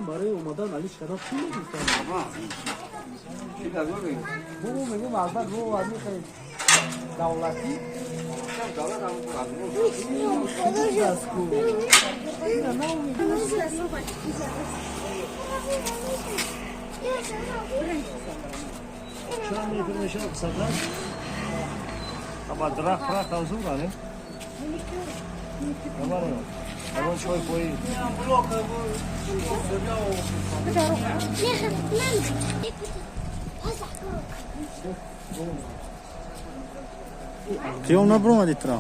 Барои омадан Али чӣ пул мегирифтам? Бо мегӯм, албат бо мехарем давлатӣ. Чанд метр мешавад садак? Ама дарахт фрахт азура, не? Ама ягон чой пои. Қиём набуромадӣ тура?